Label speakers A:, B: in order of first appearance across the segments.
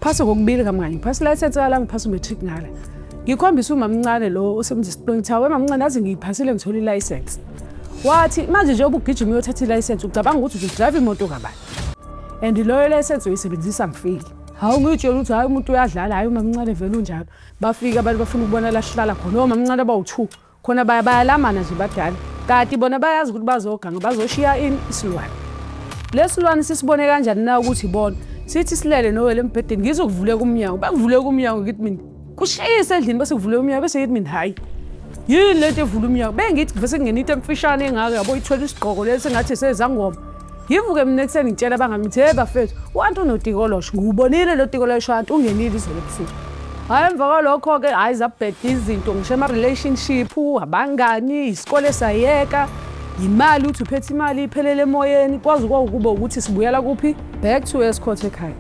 A: Phase kokubili kamngani, ngiphase ilayisensi ngala, ngiphase u-matric ngala. Ngikhombise umamncane lo osebenzisa isiqingi kuthiwa we mamncane aze ngiyiphasile ngithole ilayisensi. Wathi manje njengoba ugijima uyothatha ilayisensi ucabanga ukuthi uzodrayiva imoto kabani? And loyo layisensi uyisebenzisa ngifile. Hawu ngiyitshela ukuthi hhayi umuntu uyadlala, hhayi umamncane vele unjalo. Bafika abantu bafuna ukubona la sihlala khona, omamncane abawu-two. Khona baya bayalamana nje badala. Kanti bona bayazi ukuthi bazoganga bazoshiya ini isilwane. Lesilwane sisibone kanjani na ukuthi ibona? Sithi silele nowele embhedeni ngizokuvuleka umnyango. Bakuvuleka umnyango ngithi mina kushisa endlini bese kuvuleka umnyango bese ngithi mina hayi. Yini lento evula umnyango? Bengithi kuvese kungena into emfishane engaka yabo ithwele isigqoko lesi engathi sezangoma. Ngivuke mina ekuseni ngitshela abangani ngithi hey bafethu u-anti unotikolosho ngiwubonile lo tikolosho anti ungenile izolo ebusuku. Hhayi emva kwalokho-ke hhayi zabheda izinto ngisho ama-relationship abangani isikole sayeka imali uthi uphethe imali iphelele emoyeni kwaze kwawukuba ukuthi sibuyela kuphi back to escort ekhaya.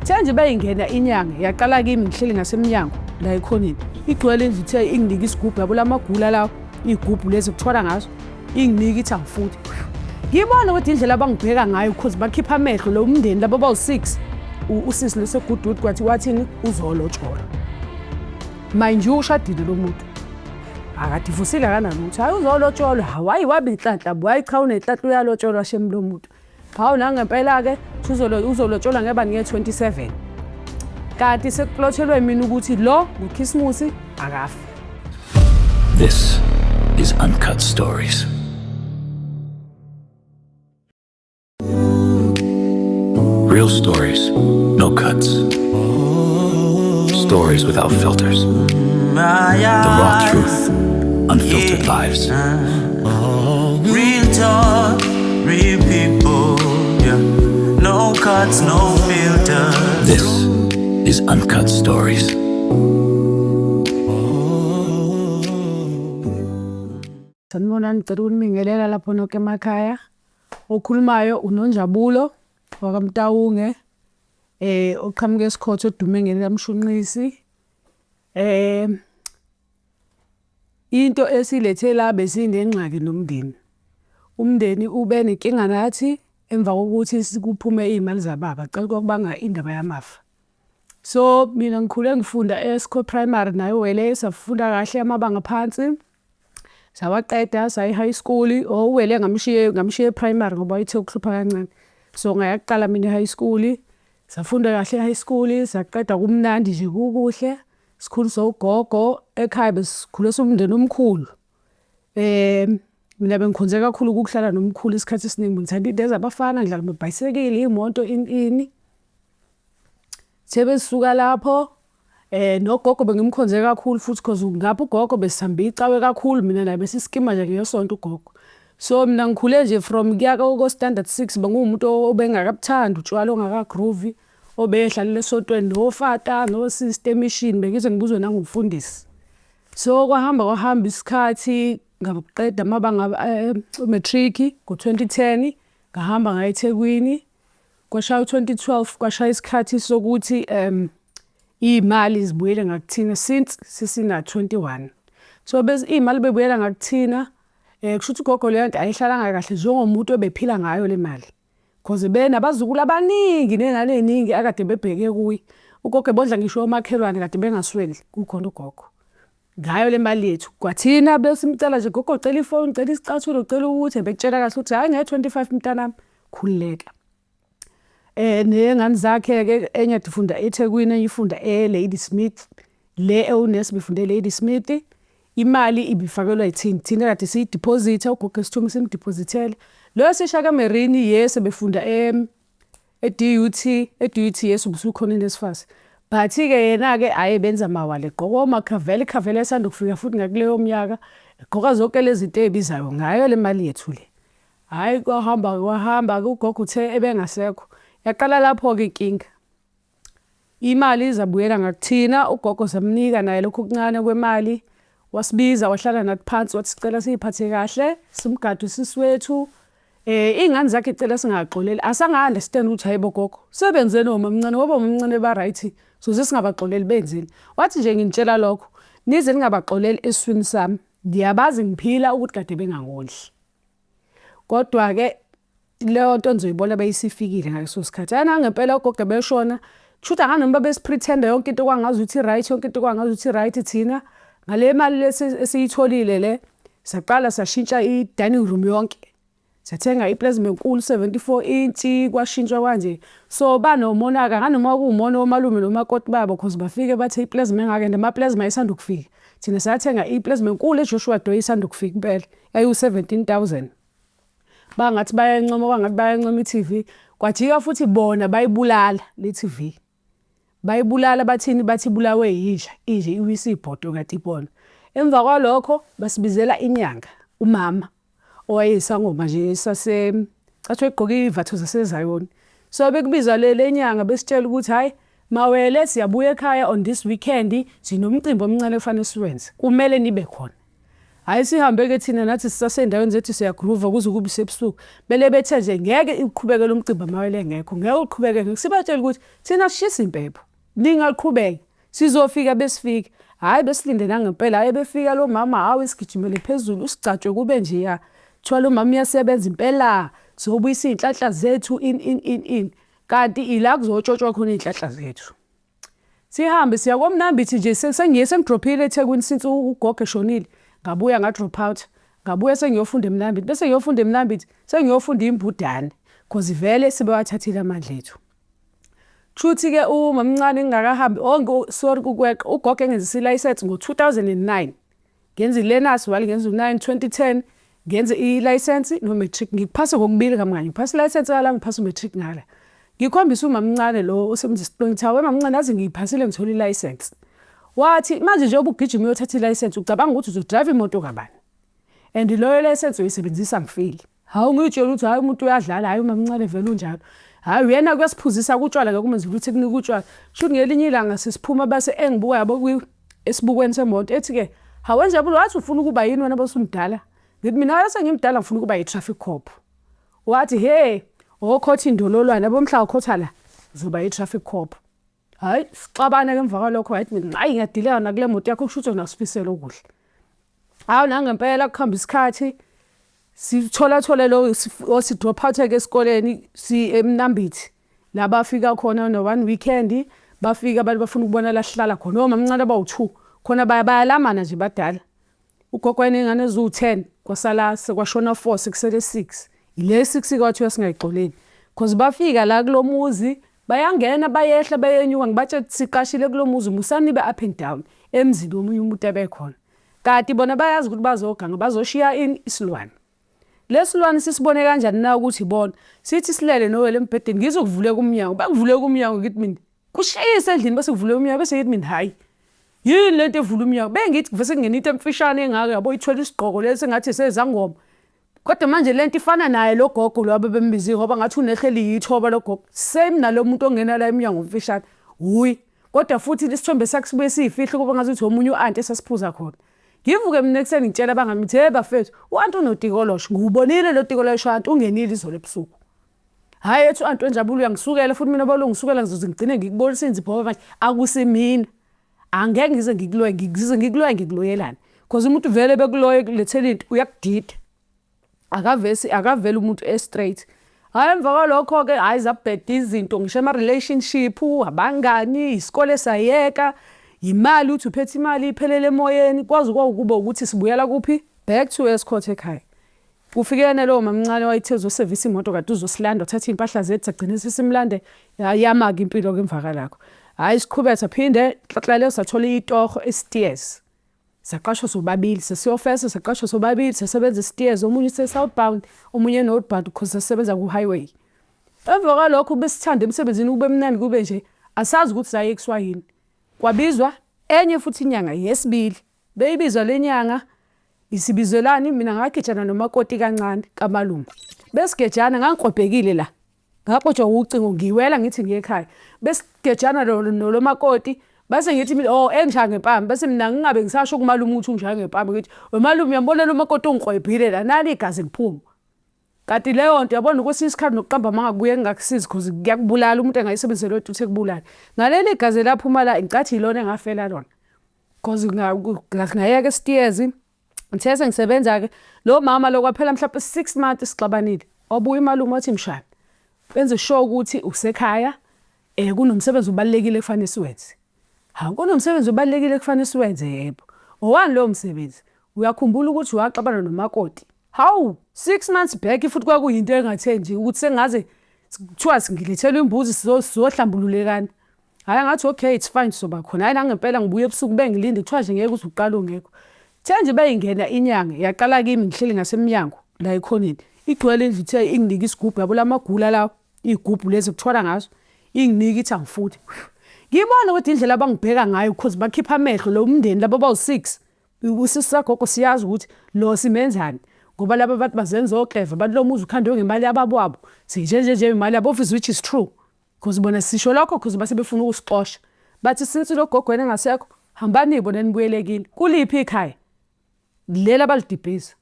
A: Ithe nje beyingena inyanga yaqala kimi ngihleli ngasemnyango la ekhoneni igcwele indlu ithe inginike isigubhu yabo lamagula lawo iy'gubhu lezi kuthwala ngazo inginike ithi angifuthi ngibona ukuthi indlela abangibheka ngayo cause bakhipha amehlo lo mndeni labo bawu-six usisi losegududi kwathi wathini uzolotsholwa mind you ushadile lo muntu akadivusile akanalutho hhayi uzolotsholwa hawayi wabe inhlanhla bo hayi cha unenhlanhla uyalotsholwa shemi lo muntu hawu nangempela-ke uzolotsholwa ngeba nge-27 kanti sekulotshelwe mina ukuthi lo ngukhisimusi akafi.
B: This is Uncut Stories. Real stories, no cuts. Stories without filters. The raw truth, unfiltered lives.
C: Real talk, real people, yeah. No cuts, no filters.
B: This is Uncut Stories.
A: Sanibonani, ngicela ukunibingelela lapho nonke emakhaya. Okhulumayo uNonjabulo wakaMtawunge oqhamuka esikhotha odume ngelikaMshunqisi. Into esilethe la besinengxaki nomndeni. Umndeni ube nenkinga nathi emva kokuthi kuphume iy'mali zababa, cala kwakubanga indaba yamafa. So, mina ngikhule ngifunda eSco Primary naye uWele safunda kahle amabanga aphansi, sawaqeda saya e-high school. Oh, uWele ngamshiya ngamshiya e-primary ngoba wayethe ukuhlupha kancane. So, ngaya kuqala mina e-high school, safunda kahle e-high school, saqeda kumnandi nje kukuhle. Sikhuliswa ugogo, ekhaya besikhulisa umndeni omkhulu. Mina bengikhonze kakhulu ukuhlala nomkhulu isikhathi esiningi, bengithanda iy'nto ezabafana, ngidlala amabhayisekili, iy'moto ini ini. Sebesisuka lapho nogogo bengimkhonze kakhulu futhi cause ngapha ugogo besihamba icawe kakhulu mina naye besisikima nje ngesonto ugogo. So mina ngikhule nje from kuya ko-standard six benguwumuntu obengakabuthandi utshwala ongaka-groove-i. Obehlalela esontweni nofata no-sister emishini bengize ngibuzwe nangumfundisi. So kwahamba kwahamba isikhathi ngaqeda amabanga u-matric ngo-2010 ngahamba ngaya eThekwini. Kwashaya u-2012 kwashaya isikhathi sokuthi iy'mali zibuyele ngakuthina since sesina-21. So bese iy'mali bebuyela ngakuthina kusho ukuthi ugogo leyo nto ayihlalanga kahle njengomuntu obephila ngayo le mali. Cause benabazukulu abaningi ney'ngane ey'ningi akade bebheke kuye. Ugogo ebondla ngisho omakhelwane kade bengasweli kukhona ugogo. Ngayo le mali yethu kwathina besimcela nje gogo cela ifoni, cela isicathulo, cela ukuthi ebekutshela kahle ukuthi hhayi nge-25 mntanami khululeka. Ney'ngane zakhe-ke enye ifunda eThekwini enye ifunda e-Ladysmith. Le ewunesi ibifunde e-Ladysmith. Imali ibifakelwa yithina, thina kade siyidiphozitha ugogo esithume simdiphozithele. Lo esisha kaMerini yes ebefunda e-DUT, e-DUT yes ubusukhona uNSFAS. But-ke yena-ke hhayi benza mawala egqoka omakhavela, ikhavela esanda kufika futhi ngakuleyo minyaka, egqoka zonke lezi zinto ey'bizayo ngayo le mali yethu le. Hhayi kwahamba kwahamba-ke ugogo uthe ebengasekho. Yaqala lapho-ke inkinga. Imali izabuyela ngakuthina, ugogo samnika naye lokhu okuncane kwemali. Wasibiza wahlala nathi phansi wathi sicela siy'phathe kahle, simgade usisi wethu. Iy'ngane zakhe cela singaxoleli. Asanga-understand ukuthi hhayi bo gogo, sebenzeni omamncane ngoba omamncane ba-right, soze singabaxoleli benzeni. Wathi nje nginitshela lokho, nize ningabaxoleli esiswini sami, ngiyabazi ngiphila ukuthi kade bengangondli. Kodwa-ke leyo nto nizoyibona beyisifikile ngaleso sikhathi. Hhayi nangempela ugogo ebeshona, Kushuthi anganoma babesipretend-a yonke into kwangazuthi i-right, yonke into kwangazuthi i-right. Thina ngale mali lesi esiyitholile le, saqala sashintsha i-dining room yonke. Sathenga i-plasma enkulu 74 inch, kwashintshwa kwanje. So banomona-ke, anganoma kuwumona womalume nomakoti babo, cause bafike bathi i-plasma engaka and ama-plasma ayesanda ukufika. Thina sathenga i-plasma enkulu eJoshua Doe, isanda ukufika impela, yayiwu-17,000. Bangathi bayayincoma, kwangathi bayayincoma i-TV. Kwajika futhi bona bayibulala le TV. Bayibulala bathini? Bathi ibulawe yinja, inja iwisa ibhodo kanti ibona. Emva kwalokho basibizela inyanga, umama owayeyisangoma nje sase cathi wayegqoke iy'vatho zaseZayoni. So bekubizwa le nyanga, besitshela ukuthi hhayi mawele, siyabuya ekhaya on this weekend, sinomcimbi omncane okufanele siwenze, kumele nibe khona. Hhayi sihambe-ke thina nathi sisasey'ndaweni zethu, siya-groove-a kuze kube sebusuku. Bele bethe nje ngeke uqhubeke lo mcimbi amawele engekho, ngeke uqhubeke. Sibatshele ukuthi thina sishisa impepho, ningaqhubeka, sizofika besifika. Hhayi besilinde nangempela, hhayi befika lo mama, hawu sigijimele phezulu, usigcatshwe kube njeya. Kuthiwa lo mama uyasebenza impela, sizobuyisa iy'nhlanhla zethu, ini ini ini ini. Kanti ila kuzotshotshwa khona iy'nhlanhla zethu. Sihambe siya koMnambithi nje, sengiye sengidrophile eThekwini since ugogo eshonile. Ngabuya nga-drop out. Ngabuya sengiyofunda eMnambithi. Bese ngiyofunda eMnambithi, sengiyofunda imbudane, cause vele sebewathathile amandla ethu. Kushuthi-ke umamncane ngingakahambi, oh sorry kukweqa, ugogo engenzisa ilayisensi ngo-2009. Ngenza i-learners while ngenza u-9, 2010 ngenze ilayisensi no-matric. Ngikuphase kokubili kamngani, ngiphase ilayisensi ngala, ngiphase u-matric ngala. Ngikhombisa umamncane lo osebenzisa isiqingi, kuthiwa we mamncane, yazi ngiyiphasile, ngithole ilayisensi. Wathi manje njengoba ugijima uyothatha ilayisensi, ucabanga ukuthi uzodrayiva imoto kabani? And loyo layisensi uyisebenzisa ngifile. Hawu ngiyitshela ukuthi hhayi umuntu uyadlala, hhayi umamncane vele unjalo. Hhayi uyena kuyasiphuzisa kutshwala ke kumenza ukuthi kunika utshwala. Shuthi ngelinye ilanga sesiphuma base engibuka yabo esibukweni semoto, ethi-ke hawu Njabulo, wathi ufuna ukuba yini wena bosumdala? Ngithi mina hayi sengimdala, ngifuna ukuba yi-traffic cop. Wathi he, okhotha indololwane yabo, mhla ukhotha la uzoba yi-traffic cop. Hhayi sixabane-ke emva kwalokho, wathi mina hhayi ngiyadileka nakule moto yakho, kusho ukuthi wena usifisela okuhle. Hawu nangempela kuhamba isikhathi, sithola thole lo osi-drop out-ke esikoleni si eMnambithi. La bafika khona no one weekend, bafika abantu bafuna ukubona la sihlala khona, omamncane abawu-2 khona bayalamana nje badala. Ugogo wayeney'ngane eziwu-10, kwasala sekwashona 4, sekusele 6. Ile 6-ke kwathiwa singayixoleli. Cause bafika la kulo muzi, bayangena bayehla bayenyuka, ngibatshela ukuthi siqashile kulo muzi, musani nibe up and down emzini womunye umuntu ebekhona. Kanti bona bayazi ukuthi bazoganga, bazoshiya ini? Isilwane. Lesilwane sisibone kanjani na ukuthi ibona? Sithi silele nowele embhedeni, ngizwe kuvuleka umnyango. Bekuvuleka umnyango, ngithi mina kushisa endlini, bese kuvuleka umnyango, bese ngithi mina hhayi yini lento evula umnyango? Bengithi kuvese kungena into emfishane engaka yabo, ithwele isigqoko lesi engathi sezangoma. Kodwa manje lento ifana naye lo gogo lo abebembizile, ngoba ngathi unehle eliyithoba lo gogo. Same nalo muntu ongena la emnyango omfishane. Wuyi. Kodwa futhi isithombe sakhe sibuye siyifihlo, kuba ngazuthi omunye u-anti esasiphuza khona. Ngivuke mina ekuseni ngitshela abangani ngithi hey bafethu, u-anti unotikolosho, ngiwubonile lo tikolosho, anti ungenile izolo ebusuku. Hhayi ethi u-anti weNjabulo uyangisukela futhi mina balo ngisukela, ngizoze ngigcine ngikubonisa inzipho ngoba manje akusimina. Angeke ngize ngikuloye, ngize ngikuloye ngikuloyelana. Cause umuntu vele bekuloye kulethela into uyakudida. Akavesi akaveli umuntu e-straight. Hhayi emva kwalokho-ke hhayi zabheda izinto, ngisho ama-relationship, abangani, isikole sayeka, imali uthi uphethe imali iphelele emoyeni, kwaze kwawukuba ukuthi sibuyela kuphi? Back to Estcourt ekhaya. Kufike yena lowo mamncane wayethe uzosevisa imoto kade uzosilanda, wathatha iy'mpahla zethu, sagcine sesimlande, yama-ke impilo-ke emva kwalakho. Hhayi siqhubeka saphinde nhlanhla leyo sathola itoho eSteers. Saqashwa sobabili, sesiyofesa, saqashwa sobabili, sasebenza eSteers, omunye use-southbound, omunye e-northbound because sasisebenza ku-highway. Emva kwalokho besithanda emsebenzini kube mnandi kube nje, asazi ukuthi sayekiswa yini. Kwabizwa enye futhi inyanga yesibili. Beyibizwa le nyanga isibizelani, mina ngagejana nomakoti kancane kamalume. Besigejana ngangikrobhekile la. Ngaqotshwa ucingo ngiwela ngithi ngiye ekhaya. Besigejana nolomakoti, base ngithi mina oh engishaya ngempama, bese mina ngingabe ngisasho kumalume ukuthi ungishaya ngempama, ngithi wemalume uyambona lo makoti ungikrwebhile la, nali igazi liphuma. Kanti leyo nto yabona kwesinye isikhathi nokuqamba amanga kubuye kungakusizi cause kuyakubulala, umuntu engayisebenzisa leyo nto ukuthi ekubulale. Ngaleli gazi elaphuma la ngicathi yilona engafela lona. Cause ngayeka eSteers, ngithe sengisebenza-ke lo mama lo kwaphela mhlawumpe 6 months sixabanile. Wabuya umalume wathi mshana, benze sure ukuthi usekhaya. Kunomsebenzi obalulekile ekufanele siwenze. Hawu, kunomsebenzi obalulekile ekufanele siwenze, yebo. Owani lowo msebenzi? Uyakhumbula ukuthi waxabana nomakoti? Hawu, 6 months back, futhi kwakuyinto engathe nje ukuthi sengaze kuthiwa singilethelwe imbuzi sizohlambululekana. Hhayi, ngathi okay, it's fine, sizoba khona. Hhayi, nangempela ngibuye ebusuku bengilinde, kuthiwa nje ngeke uze uqale ungekho. Kuthe nje beyingena inyanga yaqala kimi, ngihleli ngasemnyango la ekhoneni. Igcwele indlu, ithe inginike isigubhu, yabo lamagula lawa, iy'gubhu lezi ekuthwala ngazo, inginike ithi angifuthe. Ngibone kodwa indlela abangibheka ngayo, cause bakhipha amehlo lo mndeni laba bawu-six. Usisi kagogo siyazi ukuthi lo simenzani ngoba laba bantu bazenza okleva, abantu lo muzi ukhandwe ngemali yababa wabo, sinje nje nje imali yabo, obvious, which is true. Cause bona sisho lokho cause base befuna ukusixosha. Bathi since lo gogo wena engasekho, hambani bona nibuyele kini. Kuliphi ikhaya? Leli abalidibhiza.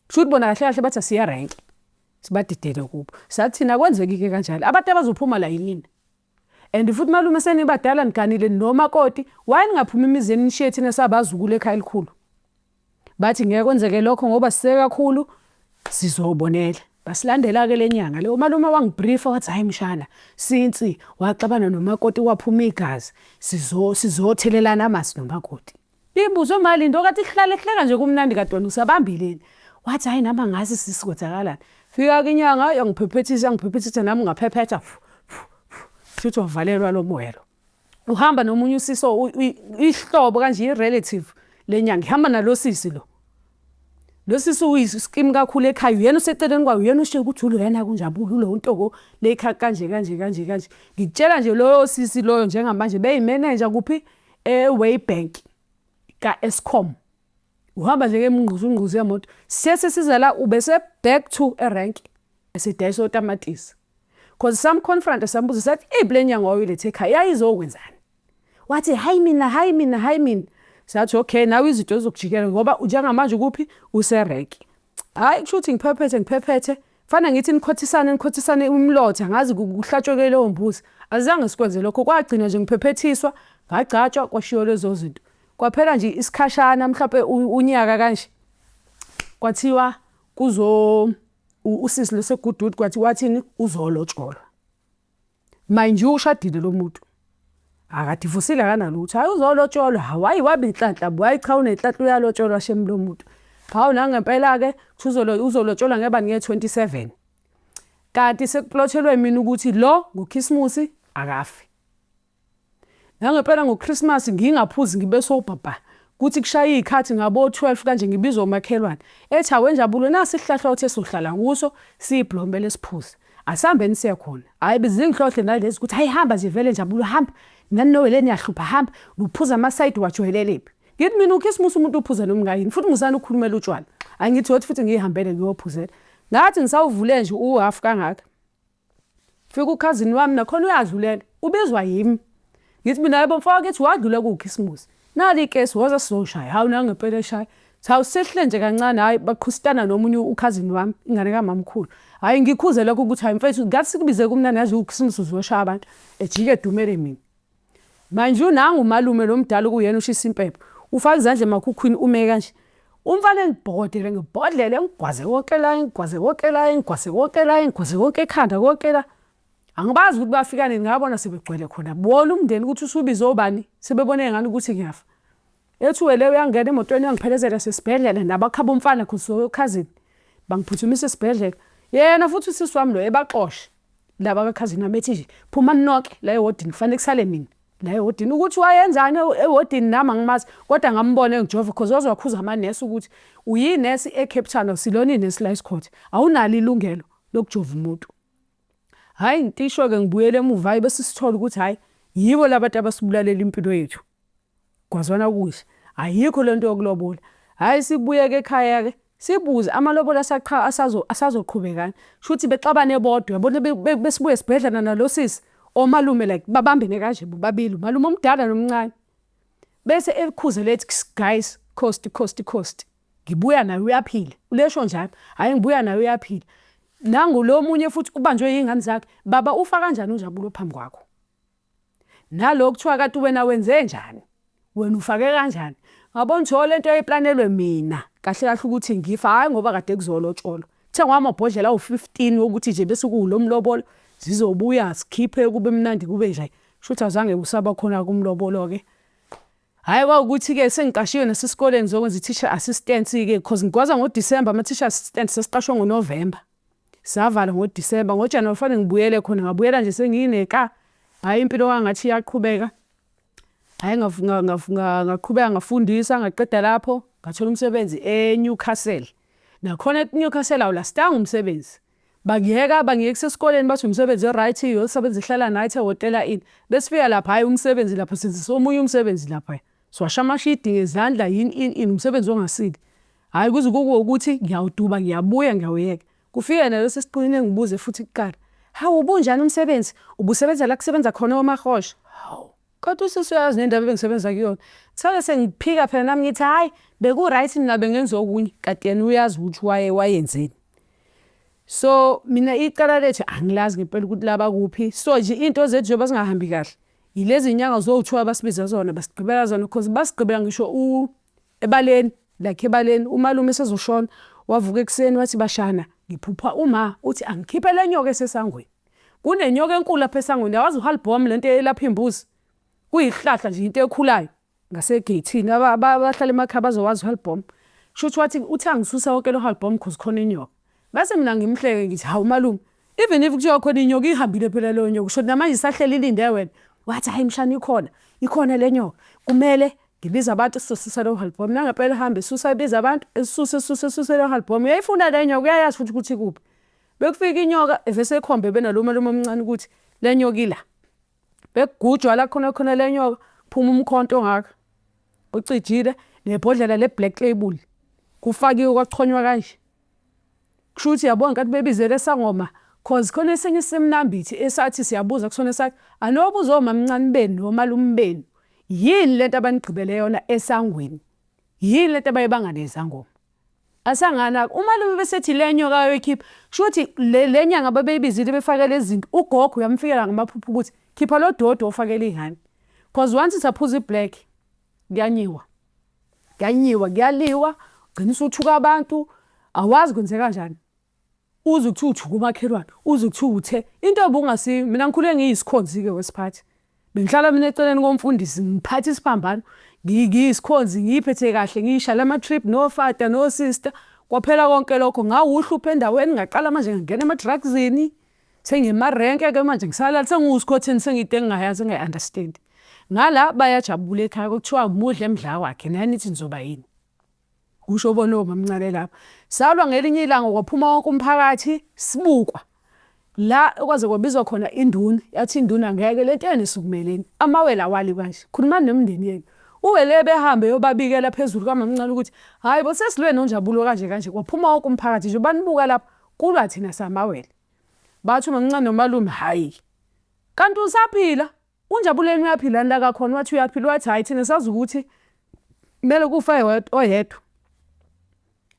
A: Kusho ukuthi bona kahle kahle bathi asiye erenke. Sibadidele kubo. Sathi thina akwenzeki-ke kanjalo. Abantu abazophuma la yinina. And futhi malume senibadala niganile nomakoti, why ningaphumi imizi yenu nishiye thina sabazukulu ekhaya elikhulu? Bathi ngeke kwenzeke lokho ngoba sise kakhulu, sizobonela. Basilandela-ke le nyanga le. Umalume wangibriefa wathi hhayi mshana, since waxabana nomakoti waphuma igazi, sizothelelana amasi nomakoti. Ngibuzwe malindo kathi kuhlale kuhleka nje kumnandi kade wena usabambileni. Wathi hhayi nami angazi sisi kwenzakalani. Fika-ke inyanga yangiphephethisa, yangiphephethisa, nami ngaphephetha. Shuthi wavalelwa lo moya lo. Uhamba nomunye usisi ihlobo kanje, i-relative lenyanga, ihamba nalo sisi lo. Lo sisi uyisikimu kakhulu ekhaya, uyena useceleni kwayo, uyena ushiye ukuthi uloyana kunjabulo, ulo untoko le ekhaya kanje kanje kanje kanje. Ngikutshela nje loyo sisi loyo njengamanje beyimenenja kuphi, e-Waybank ka-Eskom. Uhamba nje ngemingquzu ingquzu yemoto. Siye sisiza la ubese back to erank esidayisa otamatisi. Cause sam-confront, sambuza, sathi iphi le nyanga wawuyilethe ekhaya, yayizokwenzani? Wathi hayi mina, hayi mina, hayi mina. Sathi okay, nawe izinto zizokujikela ngoba njengamanje ukuphi, userenki. Hhayi, kusho ukuthi ngiphephethe ngiphephethe, fana ngithi nikhothisane nikhothisane umlotha, ngazi kuhlatshwe leyo mbuzi. Azange sikwenze lokho, kwagcina nje ngiphephethiswa, ngagcatshwa, kwashiwo lezo zinto. Kwaphela nje isikhashana, mhlawumpe unyaka kanje. Kwathiwa kuzo usisi loseGoodwood, kwathi wathini, uzolotsholwa. Mind you, ushadile lo muntu. Akadivusile, akanalutho. Hhayi, uzolotsholwa. Hawu, hhayi wabe inhlanhla bo. Hhayi cha, unenhlanhla, uyalotsholwa shame lo muntu. Hawu, nangempela-ke kuthiwa uzolotsholwa ngebani, nge-27. Kanti sekuplotshelwe mina ukuthi lo ngoKhisimusi akafi. Nangempela ngoChristmas ngingaphuzi, ngibe sobhabha. Kuthi kushaya iy'khathi ngabo-12 kanje, ngibizwa umakhelwane. Ethi awu Njabulo, nasi isihlahla othe sohlala kuso siyibhlomele siphuze. Asihambeni siye khona. Hhayi, bezingihlohle nalezi ukuthi hayi hamba nje vele Njabulo, hamba. Nani nowele niyahlupha, hamba. Uphuza amasayidi wajwayelelephi? Ngithi mina uKhisimusi umuntu uphuza noma ngayini, futhi musani ukukhulumela utshwala. Hhayi, ngithi wothi futhi ngiyihambele ngiyophuzela. Ngathi ngisawuvule nje uhafu kangaka. Fika ukhazini wami nakhona uyadlulela. Ubizwa yimi. Ngithi mina yebo mfowethu, wadlula kukhisimusi. Nali ikesi, woza sizoshaya. Hawu, nangempela eshaya. Hawu, sehle nje kancane, hayi baqhusitana nomunye ukhazini wami, ingane kamamkhulu. Hayi, ngikhuze lokho ukuthi hayi mfethu, ngathi sikubize kumnandi yazi ukhisimusi uzoshaya abantu. Ejike edumele mina. Manje unangu umalume lo mdala okuyena ushisa impepho. Ufaka izandla emakhukhwini, ume kanje. Umfana engibhokodele ngibhodlele, engigwaze konke la, engigwaze konke la, engigwaze konke la, engigwaze konke ekhanda, konke la. Angibazi ukuthi bafika nini, ngabona sebegcwele khona. Bona umndeni ukuthi usubize obani, sebebone ngani ukuthi ngiyafa. Ethi wele uyangena emotweni, uyangiphelezela sesibhedlela nabakhaba umfana cause cousin. Bangiphuthumisa esibhedlela. Yena futhi usisi wami lo ebaxoshe. Laba kakhazini wami ethi nje phumani nonke la ewodini, kufanele kusale mina la ewodini. Ukuthi wayenzani ewodini nami angimazi, kodwa ngambona engijova cause waze wakhuza amanesi ukuthi uyinesi eCape Town, awusilona inesi la esikhotha. Awunalo ilungelo lokujova umuntu. Hhayi, ngisho-ke ngibuyele emuva, hhayi bese sithola ukuthi hhayi yibo labantu abasibulalela impilo yethu. Kwazwana kuhle. Ayikho lento yokulobola. Hhayi, sibuye-ke ekhaya-ke sibuze amalobolo asazoqhubekani. Shuthi bexabane bodwa, yabona besibuye esibhedlela nalo sisi, omalume like babambene kanje bobabili, umalume omdala nomncane. Bese ekhuze lethi guys, coast coast coast. Ngibuya naye uyaphila. Ulesho njalo. Hhayi, ngibuya naye uyaphila. Nangu lo munye futhi ubanjwe yingane zakhe. Baba, ufa kanjani uNjabulo phambi kwakho? Nalo kuthiwa kanti wena wenze njani? Wena ufake kanjani? Ngabona ukuthi lento yayiplanelwe mina kahle kahle ukuthi ngifa, hhayi ngoba kade kuzolotsholwa. Kuthengwa amabhodlela awu-15 wokuthi nje bese kuwulo mlobolo, zizobuya sikhiphe kube mnandi kube nje. Shuthi awuzange usaba khona kumlobolo-ke. Hhayi kwawukuthi-ke sengiqashiwe nasesikoleni ngizokwenza i-teacher assistant-ke cause ngikwaza ngoDisemba ama-teacher assistant sesiqashwa ngoNovemba. Savala ngoDisemba, ngoJanuwari kufanele ngibuyele khona ngabuyela nje sengineka. Hhayi impilo kwangathi iyaqhubeka. Hhayi ngaqhubeka ngafundisa ngaqeda lapho, ngathola umsebenzi eNewcastle. Nakhona e-Newcastle awulastanga umsebenzi. Bangiyeka bangiyekisa esikoleni bathi umsebenzi o-right uyosebenza ihlala nathi ehhotela ini. Besifika lapha hhayi umsebenzi lapha senzisa omunye umsebenzi laphaya. Siwasha amashidi ngezandla yini ini ini umsebenzi ongasile. Hhayi kuze kube ukuthi ngiyawuduba ngiyabuya ngiyawuyeka. Kufike nalo sesiqinile engibuze futhi kuqala, hawu ubunjani umsebenzi? Ubusebenza la kusebenza khona omahosha? Hawu, kanti usisi uyayazi nendaba ebengisebenza kuyona. Sale sengiphika phela nami ngithi hhayi beku-right mina bengenza okunye, kanti yena uyazi ukuthi wayenzeni. So mina icala lethu angilazi ngempela ukuthi laba kuphi. So nje iy'nto zethu njengoba zingahambi kahle, yilezi nyanga zowu-two abasibiza zona basigqibela zona cause basigqibela ngisho ebaleni like ebaleni umalume esezoshona wavuka ekuseni wathi bashana ngiphupha uma uthi angikhiphe le nyoka esesangweni. Kunenyoka enkulu lapha esangweni yawazi uhalibhomu lento eyelapha iy'mbuzi kuyihlahla nje into ekhulayo ngasegeyithini abahlala emakhaya bazowazi uhalibhomu. Shuthi wathi uthi angisusa wonke lo halibhomu cause khona inyoka. Bese mina ngimhleke ngithi hawu malume even if kuthiwa khona inyoka ihambile phela leyo nyoka usho namanje isahleli ilinde wena. Wathi hhayi mshana ikhona ikhona le nyoka kumele ngibize abantu sizosusa lo halibhomu. Nangempela ehambe esusa ebiza abantu esuse esuse esuse lo halibhomu. Uyayifuna le nyoka uyayazi futhi ukuthi ikuphi. Bekufika inyoka evese ekhombe benalo malume omncane ukuthi le nyoka ila. Bekugujwa la khona khona le nyoka phuma umkhonto ongaka ocijile nebhodlela le-black label kufakiwe kwachonywa kanje. Kusho ukuthi yabo ngenkathi bebizele esangoma cause khona esinye isimnambithi esathi siyabuza kusona esathi anobuza omamncane benu nomalume benu yini lento abanigqibele yona esangweni yini lento abayibanga nezangoma. Asangana umalume besethi le nyoka ayoyikhipha kusho ukuthi le nyanga babeyibizile befake lezi zinto ugogo uyamfikela ngamaphupho ukuthi khipha lo dodi ofakele iy'ngane cause once saphuza i-black kuyanyiwa kuyanyiwa kuyaliwa ugcina usuthuka abantu awazi kwenzeka kanjani. Uzwe kuthiwa uthuka umakhelwane, uzwe kuthiwa uthe. Into obungasiyo, mina ngikhule ngiyisikhonzi-ke wesiphathi. Bengihlala mina eceleni komfundisi ngiphatha isiphambano, ngiyisikhonzi ngiyiphethe kahle ngiyishayela ama-trip nofata no-sister. Kwaphela konke lokho ngawuhlupho endaweni ngaqala manje ngangena ema-drugs-ini. Sengiyemarenke-ke manje ngisalala sengiwusikhotheni sengiyinto engingayazi engingayi-understand. Ngala bayajabula ekhaya kuthiwa mudle mdla wakhe nani nithi nizoba yini. Kusho bona omamncane laba. Salwa ngelinye ilanga kwaphuma wonke umphakathi sibukwa. La okwaze kwabizwa khona induna, yathi induna ngeke lento yenu isukumeleni. Amawele awali kanje. Khulumani nemindeni yenu. Uwele behambe yobabikela phezulu kamamncane ukuthi hhayi bo sesilwe noNjabulo kanje kanje. Kwaphuma wonke umphakathi nje banibuka lapha kulwa thina samawele. Bathi umamncane nomalume hhayi kanti usaphila? UNjabuleni uyaphila yini la kakhona? Wathi uyaphila, wathi hhayi thina sazi ukuthi kumele kufe oyedwa.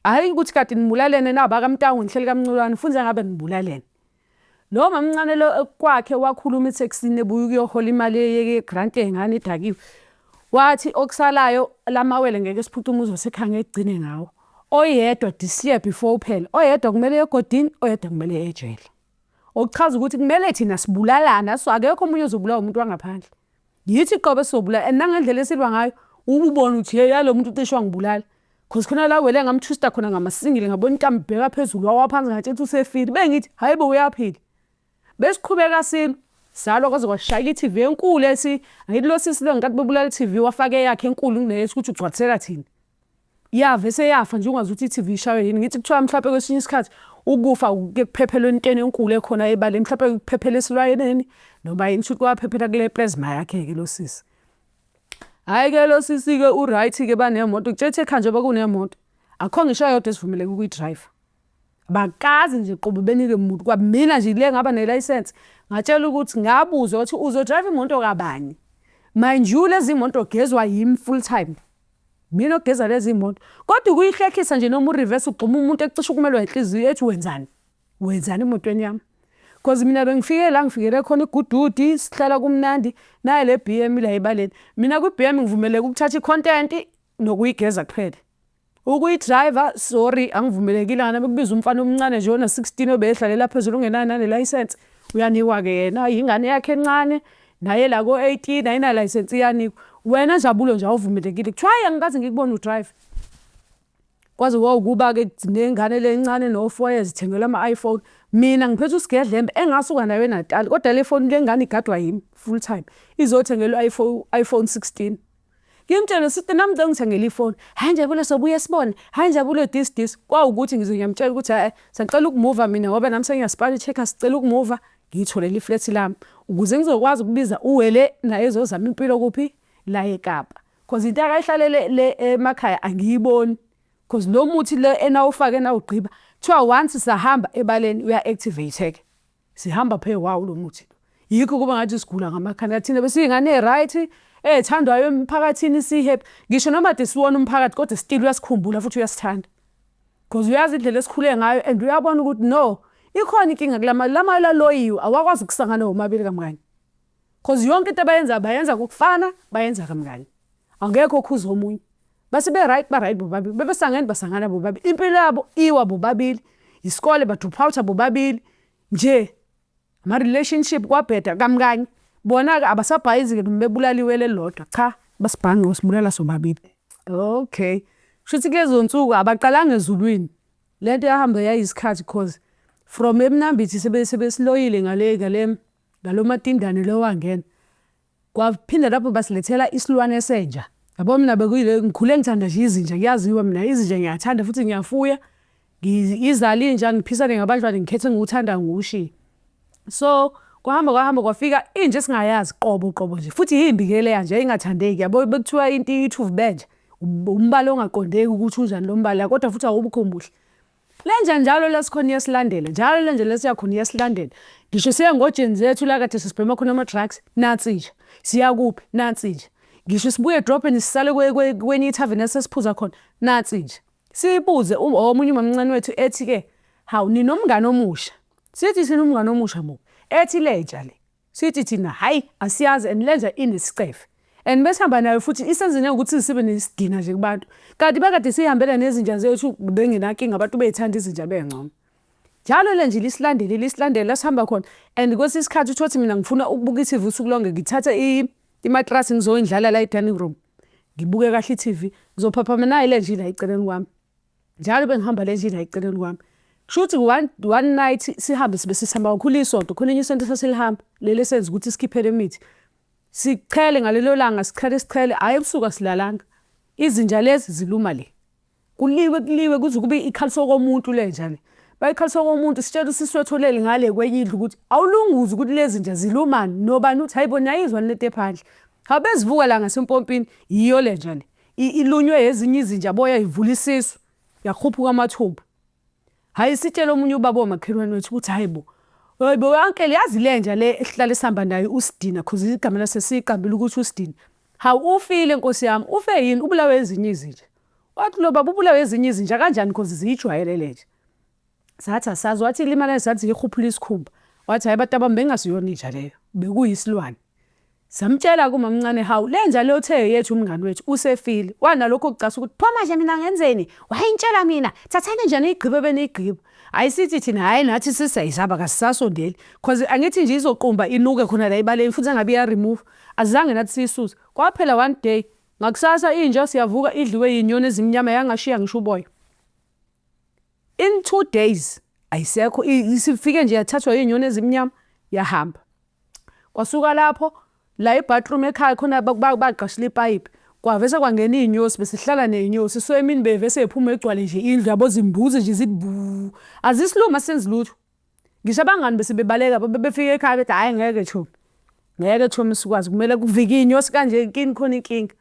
A: Hhayi ukuthi kade nibulalene nabakaMntango nihleli kaMnculwane futhi ngabe nibulalene. Lo mamncane lo kwakhe wakhuluma ethekisini ebuya ukuyohola imali ye-grant yey'ngane edakiwe. Wathi okusalayo lamawele ngeke siphuce umuzi wasekhaya ngeke kugcine ngawo. Oyedwa this year before uphela, oyedwa kumele eye egodini, oyedwa kumele eye ejele. Okuchaza ukuthi kumele thina sibulalane so akekho omunye ozobulawa umuntu wangaphandle. Yithi qobo esizobulala and nangendlela esilwa ngayo ububona ukuthi hey yalo muntu ucishe wangibulala. Cause khona la wele ngamtwista khona ngamasingile ngabona intambo ibheka phezulu wawa phansi ngatshela ukuthi usefile. Bengithi hayi bo uyaphila. Besiqhubeka silwa salwa kwaze kwashayeka i-TV enkulu ethi angithi lo sisi lo ngenkathi bebulala i-TV wafaka eyakhe enkulu kuneyethu ukuthi ugcwalisela thina. Yave seyafa nje ungazi ukuthi i-TV ishaywe yini. Ngithi kuthiwa mhlawumpe kwesinye isikhathi ukufa kuke kuphephele entweni enkulu ekhona ebaleni mhlawumpe kuphephele esilwaneni noma yini kushuthi kwaphephela kule plasma yakhe-ke lo sisi. Hhayi-ke lo sisi-ke u-right-ke banemoto kutshela ukuthi ekhaya njengoba kunemoto akukho ngisho eyodwa esivumeleke ukuyidrayiva. Abakaze nje qobo benike muntu kwamina nje le ngaba nelayisense ngatshela ukuthi ngabuzwa ukuthi uzodrayiva imoto kabani. Mind you lezi moto gezwa yimi full time. Mina ogeza lezi moto. Kodwa ukuyihlehlisa nje noma ureverse ugxuma umuntu ecishe ukumelwa inhliziyo ethi wenzani? Wenzani emotweni yami? Cause mina bengifike la ngifikele khona igududi sihlala kumnandi naye le BM la ebaleni. Mina kwi BM ngivumeleke ukuthatha i-content nokuyigeza kuphela. Ukuyidrayiva sorry angivumelekile ngane bekubiza umfana omncane nje ona 16 obehlalela phezulu ungenayo nane license uyanikwa-ke yena yingane yakhe encane. Naye la ko-18 ayinalayisensi iyanikwa. Wena Njabulo nje awuvumelekile. Kuthiwa hhayi angikaze ngikubone u-drive. Kwaze kwawukuba-ke nengane le encane no-4 years ithengelwa ama-iPhone. Mina ngiphethe usigedlembe engasuka nayo eNatali kodwa le foni le ngane igadwa yimi full time. Izothengelwa i-iPhone 16. Ngimtshele sister nami ngicela ungithengele ifoni. Hhayi Njabulo sobuye sibone. Hhayi Njabulo this this. Kwawukuthi ngize ngiyamtshela ukuthi hhayi sengicela ukumuva mina ngoba nami sengiyasipana i-Checkers sicela ukumuva ngiyitholele i-flat lami ukuze ngizokwazi ukubiza uWele naye ezozama impilo kuphi la eKapa. Cause into akayihlalele le emakhaya angiyiboni. Cause lo muthi le enawufake nawugqiba kuthiwa once sahamba ebaleni uya-activate-ke. Sihamba phe kwawo lo muthi. Yikho kuba ngathi sigula ngamakhanda thina besiyingane e-right ethandwayo emphakathini si-happy. Ngisho noma kade siwona umphakathi kodwa still uyasikhumbula futhi uyasithanda. Cause uyazi indlela esikhule ngayo and uyabona ukuthi no ikhona inkinga kulama lama laloyiwe awakwazi ukusangana womabili kamngani. Cause yonke into abayenzayo bayenza ngokufana bayenza kamngani. Akekho okhuza omunye. Base be-right ba-right bobabili. Bebesangene basangana bobabili. Impilo yabo iwa bobabili. Isikole ba-drop out bobabili. Nje ama-relationship kwabheda kamkanye. Bona-ke abasabhayizi-ke noma bebulaliwe lelilodwa. Cha, basibhange wasibulala sobabili. Okay. Kushuthi kulezo nsuku abaqalanga ezulwini. Le nto yahamba yayisikhathi cause from eMnambithi sebesiloyile ngale ngale ngalo matindane lo wangena. Kwaphinda lapho basilethela isilwane senja. Yabo mina bekuyile ngikhule ngithanda nje izinja kuyaziwa mina izinja ngiyathanda futhi ngiyafuya. Izala inja ngiphisane ngabantwana ngikhethe engiwuthandayo ngiwushiye. So kwahamba kwahamba kwafika inja esingayazi qobo qobo nje futhi yimbi ke leya nje ingathandeki yabo bekuthiwa into ithuvu benja umbala ongaqondeki ukuthi unjani lo mbala kodwa futhi awubukho muhle. Le nja njalo la sikhona iyasilandela njalo le nja lesiya khona iyasilandela ngisho siya ngojeni zethu la kade sesibhema khona ama-drugs nansi inja siya kuphi nansi inja ngisho sibuye edrobheni sisale kwenye ithaveni esesiphuza khona nansi inja siyibuze omunye umamncane wethu ethi-ke hawu ninomngane omusha sithi thina umngane omusha muphi ethi le nja le Sithi thina hhayi asiyazi and lenja inesicefe and besihamba nayo futhi isenze njengokuthi sibe nesidina nje kubantu kanti bekade sihambela nezinja zethu bengenankinga abantu beyithanda izinja bengcono njalo le nje lisilandele lisilandele la sihamba khona and kwesinye isikhathi uthole ukuthi mina ngifuna ukubuka i-TV usuku lonke ngithathe imatrasi ngizoyindlala la e-dining room ngibuke kahle i-TV ngizophaphama nayi le nje ila eceleni kwami. Njalo bengihamba le ndlela eceleni kwami. Kusho ukuthi one night sihambe sibe sisihamba kakhulu isonto, khona enye isonto esasilihamba leli esenza ukuthi sikhiphele imithi. Sichele ngalelo langa sichele sichele, hhayi ebusuku asilalanga. Izinja lezi ziluma le. Kuliwe kuliwe kuze kube ikhalisa okomuntu le nja le. Bayikhalisa okomuntu sitshela usisi wethu olele ngale kwenye indlu ukuthi awulunguzi ukuthi lezi zinja zilumani nobani uthi hayi bo niyayizwa lento ephandle. Hawu bezivuka la ngasempompini yiyo le nja le. Ilunywe ezinye izinja boya ivula isisu yakhuphuka amathumbu. Hhayi sitshele omunye ubaba omakhelwane wethu ukuthi hhayi bo, hhayi bo uncle yazi le nja le esihlale sihamba nayo uSidina cause igama lase siyiqambile ukuthi uSidina. Hawu ufile nkosi yami, ufe yini? Ubulawe ezinye izinja. Wathi lo baba ubulawe ezinye izinja kanjani cause ziyijwayele le nja. Sathi asazi wathi ilimala sathi ziyikhuphula isikhumba. Wathi hhayi bantu bami bengasiyona inja leyo, bekuyisilwane. Samtshela ke umamncane hawu lenja le othe yethu umngani wethu usefile. Wanalokho kucasa ukuthi pho manje mina ngenzeni? Wayengitshela mina thathani nje niyigqibe beniyigqiba. Hhayi sithi thina hhayi nathi sisayisaba kasisasondeli cause angithi nje izoqumba inuke khona la ebaleni futhi engabe iya-remove. Azange nathi siyisuse. Kwaphela one day ngakusasa inja siyavuka idliwe yinyoni ezimnyama yangashiya ngisho uboya. In 2 days ayisekho isifike nje yathathwa iy'nyoni ezimnyama yahamba. Kwasuka lapho la e-bathroom ekhaya khona baqashile ipayipi kwavese kwangena iy'nyosi besihlala ney'nyosi so emini bevese y'phume igcwale nje indlu yabo zimbuze nje zithi bu azisilumi asenzi lutho. Ngisho abangani bese bebaleka befika ekhaya bethi hhayi ngeke chomi ngeke chomi sikwazi kumele kuvike iy'nyosi kanje kini khona inkinga.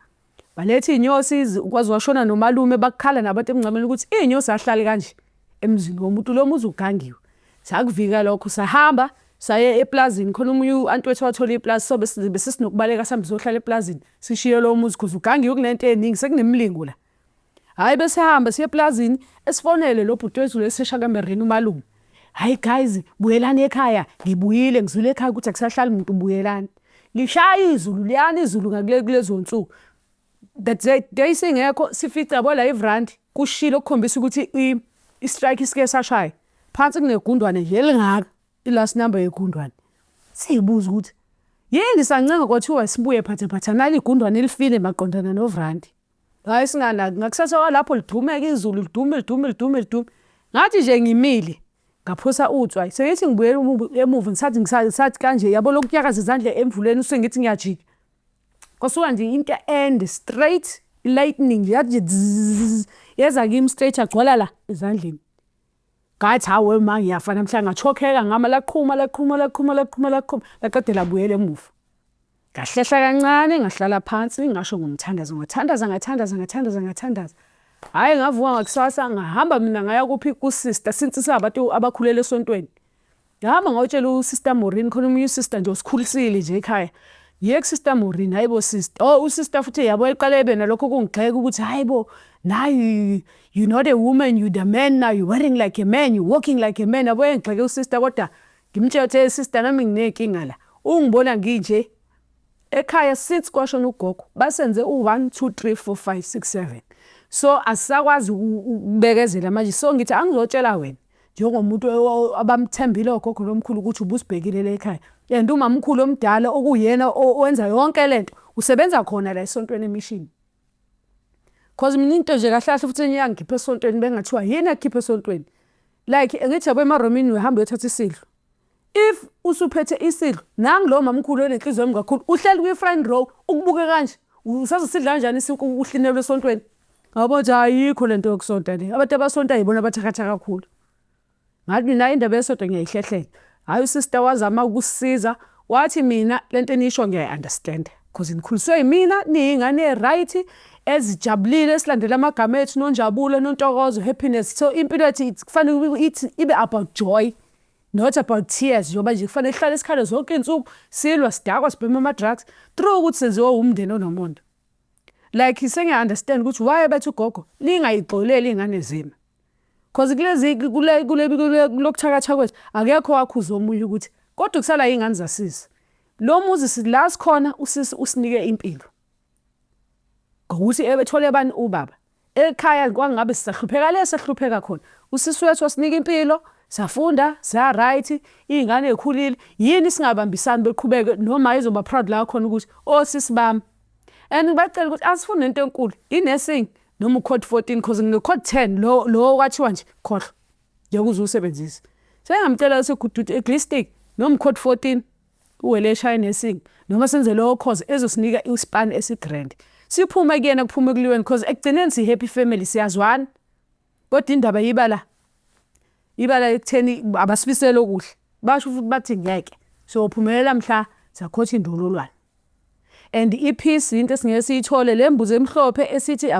A: Baletha iy'nyosi kwaze washona nomalume bakukhala nabantu emngcwabeni ukuthi iy'nyosi azihlali kanje emzini womuntu lo muzi ugangiwe. Sakuvika lokho sahamba saye eplazini khona omunye u-anti wethu wathola iplazi so bese sinokubaleka sihambe siyohlala eplazini sishiye lowo muzi cause ugangiwe kunento ey'ningi sekunemlingo la. Hhayi besihamba siye eplazini esifonele lo bhuti wethu lo eseshakamereni umalume. Hhayi guys buyelani ekhaya ngibuyile ngizwile ekhaya ukuthi akusahlali muntu buyelani. Lishaya izulu liyana izulu ngakulezo nsuku. The day singekho sifice yabo la ivrandi kushile okukhombisa ukuthi i-strike isike sashaya. Phansi kunegundwane nje elingaka i-last number yegundwane. Siyibuza ukuthi Yini sancenga kwathiwa sibuye phathaphatha nali igundwane lifile maqondana novrandi. Hhayi singanaki, ngakusasa kwalapho lidumeke izulu lidume lidume lidume lidume. Ngathi nje ngimile, ngaphosa utswayi, sengithi ngibuyela emuva ngisathi ngisathi kanje yabo lokhu kunyakaza izandla emvuleni sengithi ngiyajika. Kwasuka nje into ende straight, i-lightning nje yathi nje dzizz, yeza kimi straight yagcwala la ezandleni. Ngathi hawe ma ngiyafa namhlanje, nga-choke-eka ngama laqhuma laqhuma laqhuma laqhuma laqhuma, laqede labuyela emuva. Ngahlehla kancane ngahlala phansi ngasho ngomthandazo, ngathandaza ngathandaza ngathandaza ngathandaza. Hhayi ngavuka ngakusasa ngahamba mina ngaya kuphi ku-sister since singabantu abakhulele esontweni. Ngahamba ngayotshela u-sister Maureen khona omunye u-sister nje osikhulisile nje ekhaya. Ngiye ku-sister Maureen, hhayi bo sister. Oh u-sister futhi yabo eqale ebe nalokho kungigxeka ukuthi hhayi bo now you not a woman, you the man now, you wearing like a man, you walking like a man. Yabo engigxeke u-sister kodwa ngimtshela ukuthi hey sister nami nginey'nkinga la. Ungibona nginje ekhaya since kwashona ugogo basenze u-one, two, three, four, five, six, seven. So asisakwazi ukubekezela manje so ngithi angizotshela wena njengomuntu abamthembile ogogo nomkhulu ukuthi ubusibhekile la ekhaya and umamkhulu omdala okuyena owenza yonke lento usebenza khona la esontweni emishini. Cause mina into nje kahle kahle futhi enye yangikhipha esontweni bengathiwa yini ekukhipha esontweni. Like ngithi yabo emaromini uyahamba uyothatha isidlo. If usuphethe isidlo nangu lo mamkhulu onenhliziyo embi kakhulu uhleli kwi-front row ukubuke kanje usazosidla kanjani isinkwa uhlinelwe esontweni. Ngabona ukuthi ayikho lento yokusonta le. Abantu abasontayo yibona abathakatha kakhulu. Ngathi mina indaba yesonto ngiyayihlehlela. Hhayi u-sister wazama ukusisiza wathi mina lento eniyisho ngiyayi-understand-a cause nikhuliswe yimina niyiy'ngane e-right ezijabulile esilandela amagama ethu nonjabulo nontokozo happiness so impilo yethu kufanele ithi ibe about joy not about tears njengoba nje kufanele sihlale sikhale zonke iy'nsuku silwa sidakwa sibhema ama-drugs through ukuthi senziwe umndeni onomonde. Like sengiya-understand ukuthi why bethi ugogo ningayixoleli iy'ngane zenu. Cause kulezi kule kule kulokuthakatha kwethu akekho owakhuza omunye ukuthi kodwa kusala iy'ngane zasisi. Lo muzi la sikhona usisi usinike impilo. Ngokuthi ethole bani ubaba. Ekhaya kwangabe sisahlupheka le sahlupheka khona. Usisi wethu wasinika impilo, safunda, sa-right, iy'ngane y'khulile. Yini singabambisani beqhubeke noma izoba proud la khona ukuthi osisi bami. And ngibacela ukuthi asifuni nento enkulu, i-nursing noma u-code 14 cause ngine-code 10 lo lo kwathiwa nje khohlwa ngeke uze uwusebenzise. Sengingamcela ukuthi at least noma u-code 14 uwele eshaya i-nursing noma senze lowo course ezosinika ispan esi-grand. Siphume kuyena kuphume kuliweni cause ekugcineni si-happy family siyazwana. Kodwa indaba iba la, iba la ekutheni abasifiseli okuhle. Basho futhi bathi ngeke siyophumelela mhla sakhotha indololwane. And i-peace into esingeke siyithole le mbuzi emhlophe esithi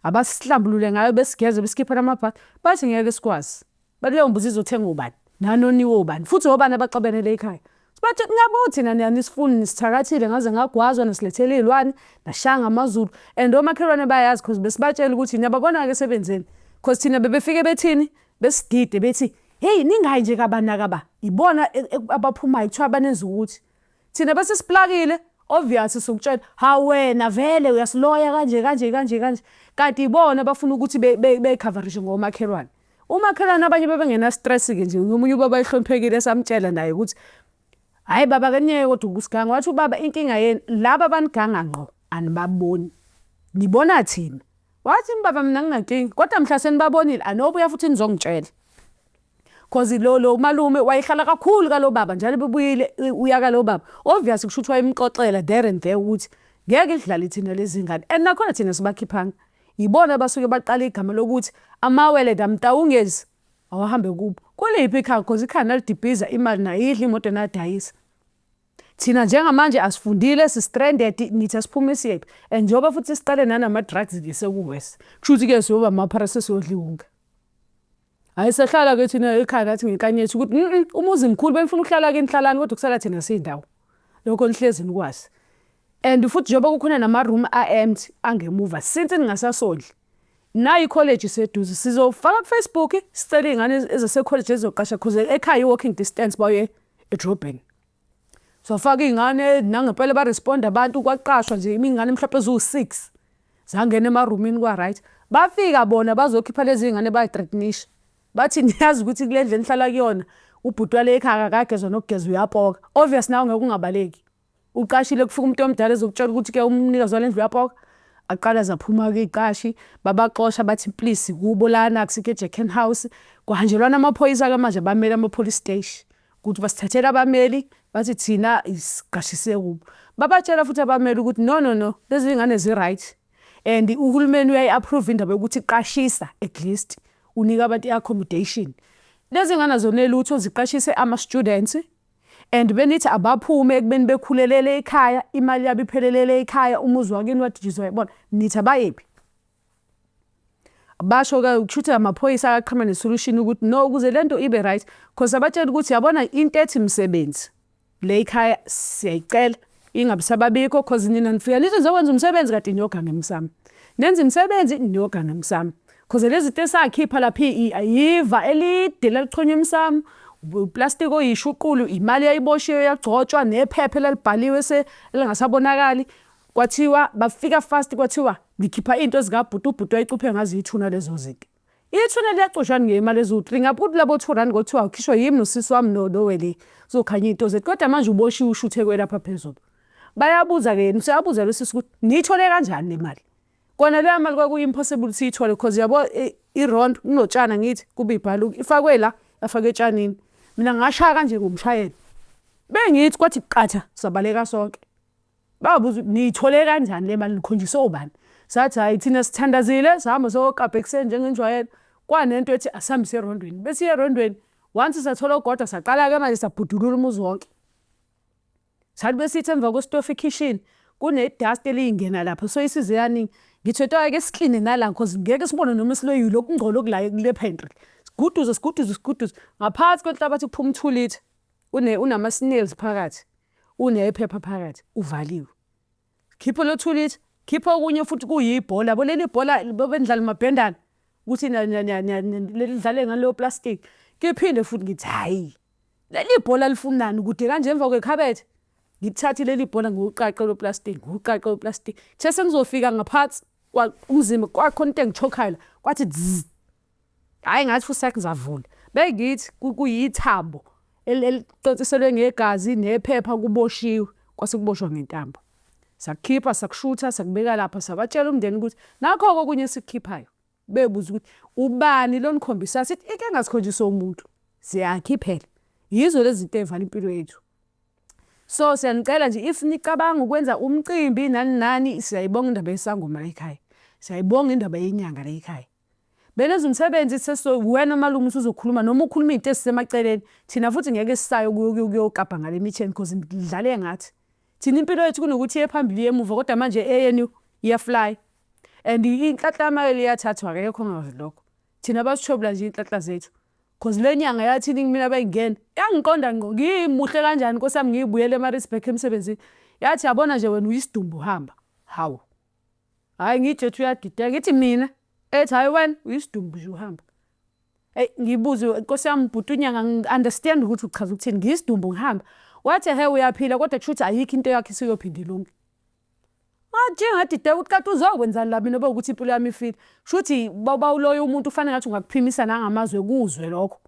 A: abasihlambulule ngayo besigeze besikhiphela amabhadi bathi ngeke sikwazi. Bathi leyo mbuzi izothengwa ubani nanoniwe ubani futhi obani abaxabene la ekhaya. Bathi ngabo thina anisifuni nisithakathile ngaze ngagwazwa nasilethela iy'lwane nashaya ngamazulu and omakhelwane bayazi cause besibatshela ukuthi niyababona-ke sebenzeni cause thina bebefike bethini besidide bethi hey ningayi nje kabani nakaba ibona abaphumayo kuthiwa banenza ukuthi thina bese siplakile obvious sokutshela ha wena vele uyasiloya kanje kanje kanje kanje kanti ibona bafuna ukuthi beyikhavarishe ngomakhelwane. Umakhelwane abanye bebengena stress-ke nje omunye ubaba ehloniphekile samtshela naye ukuthi hhayi baba ke niyeke kodwa ukusiganga wathi ubaba inkinga yenu laba abaniganga ngqo anibaboni nibona thina. Wathi baba mina nginankinga kodwa mhla senibabonile anobuya futhi nizongitshela. Cause lo lo malume wayehlala kakhulu kalo baba njalo bebuyile uya kalo baba. Obvious kusho ukuthi wayemxoxela there and there ukuthi ngeke idlale thina lezi ngane and nakhona thina sibakhiphanga. Yibona abasuke baqala igama lokuthi amawele damtawungezi awahambe kubo. Kuliphi ikhaya cause ikhaya nalidibhiza imali nayidla imoto nadayisa. Thina njengamanje asifundile si-stranded nithi asiphume siyephi and njengoba futhi siqale nanama-drugs-ke seku-worse. Kusho ukuthi-ke siyoba amaphara sesiyodla iwunga. Hhayi sahlala-ke thina ekhaya nathi ngenkani yethu ukuthi umuzi mkhulu benifuna ukuhlala kini hlalani kodwa kusala thina siyindawo. Lokho nihlezi nikwazi. And futhi njengoba kukhona nama-room a-empty angemuva since ningasasondli nayi i-college iseduze sizofaka ku-Facebook sicele iy'ngane ezase-college ezizoqasha cause ekhaya i-walking distance baye edrobheni. Sofaka iy'ngane nangempela ba-respond-a abantu kwaqashwa nje iy'ngane mhlawumpe eziwu-six zangena emarumini kwa-right. Bafika bona bazokhipha lezi y'ngane bay'threaten-isha. Bathi niyazi ukuthi kule ndlu enihlala kuyona ubhuti wale ekhaya akagezwa nokugeza uyapoka. Obvious nawe ngeke ungabaleki. Uqashile kufika umuntu omdala ezokutshela ukuthi-ke umnikazi wale ndlu uyapoka. Aqala zaphuma-ke iy'qashi, babaxosha bathi please kubo lana akusikho e-Jacken House. Kwahanjelwana amaphoyisa-ke manje abameli ama-police steshi ukuthi basithathele abameli bathi thina siqashise kubo. Babatshela futhi abameli ukuthi no, no, no, lezi ngane zi-right and uhulumeni uyayi-approve-a indaba yokuthi qashisa at least unike abantu i-accommodation. Lezi ngane azone lutho ziqashise ama-students and benithi abaphume ekubeni bekhulelele ekhaya, imali yabo iphelelele ekhaya, umuzi wakini wadilizwa yibona, nithi abayephi? Basho-ke kushuthi amaphoyisa aqhamuka ne-solution ukuthi no, ukuze le nto ibe right, cause abatshela ukuthi yabona into ethi msebenzi le ekhaya siyayicela ingabe sababikho cause nina nifika nithi nizokwenza umsebenzi kanti niyoganga emsamo. Nenza imisebenzi niyoganga emsamo. Cause lezi zinto esakhipha lapha yiva elide lalichonywa emsamo, uplastiki oyishuqulu, imali eyayiboshiwe yagcotshwa, nephepha elalibhaliwe elingasabonakali. Kwathiwa bafika fast kwathiwa nikhipha iy'nto zikabhuti, ubhuti wayecuphe ngazo ithuna lezo zinto. Ithuna liyacutshwa ngemali eziwu-three, ngaphula labo R2 kuthiwa ukhishwa yimi nosisi wami nowele kuzokhanya iy'nto zethu. Kodwa manje uboshiwe ushuthekwe lapha phezulu. Bayabuza-ke yena useyabuza lo sisi ukuthi niyithole kanjani le mali? Kona leya mali kwakuyi-impossible ukuthi siyithole cause yabo irondo kunotshani angithi kube ibhaluki ifakwe la yafakwa etshanini. Mina ngashaya kanje ngomshayeli. Bengithi kwathi qatha sabaleka sonke. Babuza ukuthi niyithole kanjani le mali nikhonjiswe ubani? Sathi hhayi thina sithandazile sahamba sayokabha ekuseni njengenjwayelo. Kwanento ethi asihambe siye erondweni. Besiya erondweni once sathola ogodwa saqala-ke manje sabhudulula umuzi wonke. Sathi besithi emva kwesitofu ekhishini kune-dust eliyingena lapha so isize yaningi. Ngithi wethu ake sikline nala cause ngeke sibone noma esiloyile okungcola okula kule pantry. Siguduze siguduze siguduze ngaphansi kwenhlabathi kuphuma uthulitha unama-snails phakathi unephepha phakathi uvaliwe. Khipha lo thulitha, khipha okunye futhi kuyibhola yabo leli bhola benidlala amabhendana ukuthi nidlale ngaleyo plastic. Ngiphinde futhi ngithi hhayi leli bhola lifunani kude kanje emva kwekhabethe. Ngithathe leli bhola ngiwuqaqe lo plastic, ngiwuqaqe lo plastic. Kuthe sengizofika ngaphansi umzimba kwakhona into engichokhayo la kwathi dzz. Hhayi ngathi futhi sengizavula. Bengithi kuyithambo eliconsiselwe ngegazi nephepha kuboshiwe, kwase kuboshwa ngentambo. Sakukhipha sakushutha sakubeka lapha sabatshela umndeni ukuthi nakho-ke okunye esikukhiphayo. Bebuza ukuthi ubani lo nikhombisa sithi into engasikhonjiswa umuntu siyakhiphela. Yizo lezi zinto ey'vala impilo yethu. So siyanicela nje if nicabanga ukwenza umcimbi nani nani siyayibonga indaba yesangoma la ekhaya. Siyayibonga indaba yenyanga la ekhaya. Benenza umsebenzi seso wena malume usuzokhuluma noma ukhuluma izinto ezisemaceleni thina futhi ngeke sisaye kuyokabha ngale mitheni cause nidlale ngathi. Thina impilo yethu kunokuthi iye phambili iye emuva kodwa manje eyenu iya-fly. And inhlanhla yamayela iyathathwa akekho ongazi lokho. Thina basithwebula nje iy'nhlanhla zethu. Cause le nyanga yathini kumina beyingena yangiqonda ngqo ngimuhle kanjani nkosi yami ngiyibuyele eMaritzburg emsebenzini. Yathi yabona nje wena uyisidumbu hamba. Hawu. Hhayi ngithi ethi uyadideka ngithi mina ethi hhayi wena uyisidumbu nje uhamba. Eyi ngibuze nkosi yami bhuti unyanga ngi-understand ukuthi uchaza ukuthini ngiyisidumbu ngihamba. Wathi ehhe uyaphila kodwa kushuthi ayikho into yakho isiyophinde ilunge. Ngathi ngadideka ukuthi kanti uzokwenzani la mina ukuthi impilo yami ifile. Kushuthi bawuloya umuntu ufanele ngathi ungakuphimisa nangamazwi ekuzwe lokho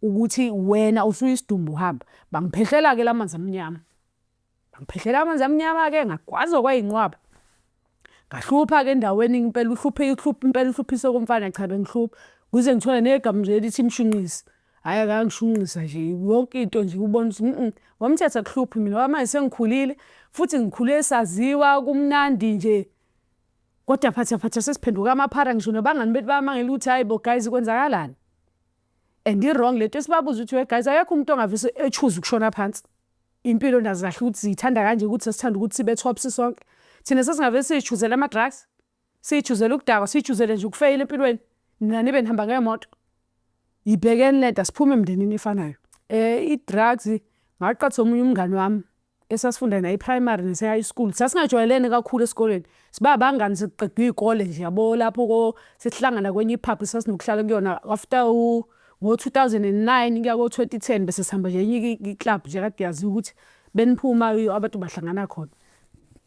A: ukuthi wena usuyisidumbu uhamba. Bangiphehlela-ke la manzi amnyama. Bangiphehlela amanzi amnyama-ke ngagwaza kwayinqwaba. Ngahlupha-ke endaweni impela uhluphe uhluphe impela uhluphise komfana cha bengihlupha. Kuze ngithole negama nje elithi mshunqisi. Hhayi akangishunqisa nje yonke into nje ubone ukuthi ngomthetho akuhluphi mina ngoba manje sengikhulile futhi ngikhule saziwa kumnandi nje. Kodwa phatha phatha sesiphenduka amaphara ngisho nabangani bethu bayamangela ukuthi hhayi bo guys kwenzakalani. And i-wrong lento esibabuza ukuthi we guys akekho umuntu ongavese e-choose ukushona phansi. Impilo nazi kahle ukuthi siyithanda kanje ukuthi sesithanda ukuthi sibe top sisonke. Thina sesingavele siyi-choose-ele ama-drugs, siyi-choose-ele ukudakwa, siyi-choose-ele nje ukufeyila empilweni. Nina nibe nihamba ngey'moto. Yibhekeni lento asiphume emndenini efanayo. I-drugs ngaqhatha omunye umngani wami esasifunda naye e-primary nase-high school. Sasingajwayelene kakhulu esikoleni. Siba abangani sekuqedwe iy'kole nje yabo lapho sesihlangana kwenye i-pub esasinokuhlala kuyona after ngo-2009 kuya ko-2010 bese sihamba nje enye i-club nje kade yaziwa ukuthi beniphuma abantu bahlangana khona.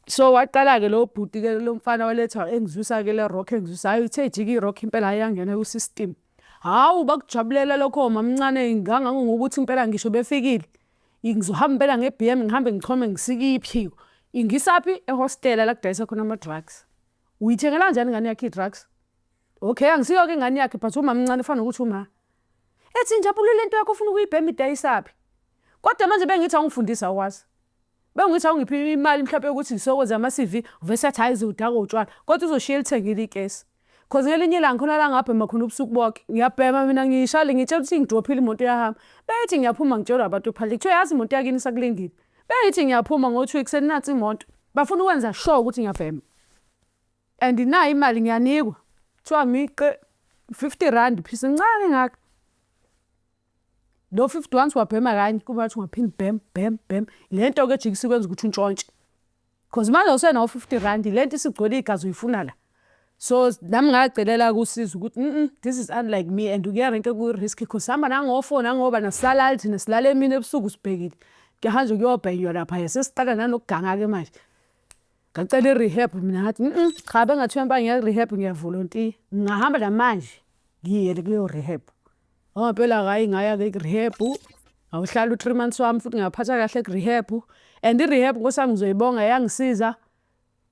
A: So waqala-ke lo bhuti-ke lo mfana walethwa engizwisa-ke le rock engizwisa hhayi uthe ejika i-rock impela hhayi yangena ku-system. Hhawu bakujabulela lokho mamncane ngangangokuthi impela ngisho befikile ngizohamba impela nge-B_M ngihambe ngichome ngisike iphiko. Ingisaphi ehostela la kudayisa khona ama-drugs. Uyithengela kanjani ingane yakho i-drugs? Okay, angisiyo-ke ingane yakhe but umama mncane ufana nokuthi uma. Ethi Njabulo lento yakho ufuna ukuyibhema idayisaphi? Kodwa manje bengithi awungifundisi awukwazi. Bengithi awungiphi imali mhlawumpe yokuthi ngisokwenza ama-C_V, uvese athi hhayi uzodakwa utshwala, kodwa uzoshiya elithengile ikesi. Cause ngelinye ilanga khona la ngabhema khona ubusuku bonke. Ngiyabhema mina ngiyishayela ngiy'tshela ukuthi ingidrophile imoto iyahamba. Bethi ngiyaphuma ngitshelwa abantu phandle kuthiwa yazi imoto yakini isakulindile. Bengithi ngiyaphuma ngo-two ekuseni nansi imoto. Bafuna ukwenza sure ukuthi ngiyabhema. And nayi imali ngiyanikwa. Kuthiwa miqe R50 iphisi encane engaka. Lo 50 once wabhema kanye kuba ngathi ungaphinda ubhema bhem bhem. Le nto-ke ejike isikwenza ukuthi untshontshe. Cause manje awusenawo R50 le nto isigcwele igazi uyifuna la. So nami ngacelela kusizo ukuthi this is unlike me and ukuya renke ku-risk cause sihamba nango-four nangoba nasisalali thina silala emini ebusuku sibhekile. Kuyahanjwa kuyobhenywa laphaya sesiqala nanokuganga-ke manje. Ngacela i-rehab mina ngathi cha bengathiwa impela ngiya ku-rehab ngiyavolontiya. Ngingahamba namanje ngiyele kuleyo rehab. Ngoba phela hhayi ngaya-ke ku-rehab, ngawuhlala u-three months wami futhi ngaphatha kahle ku-rehab. And i-rehab nkosi yami ngizoyibonga yangisiza,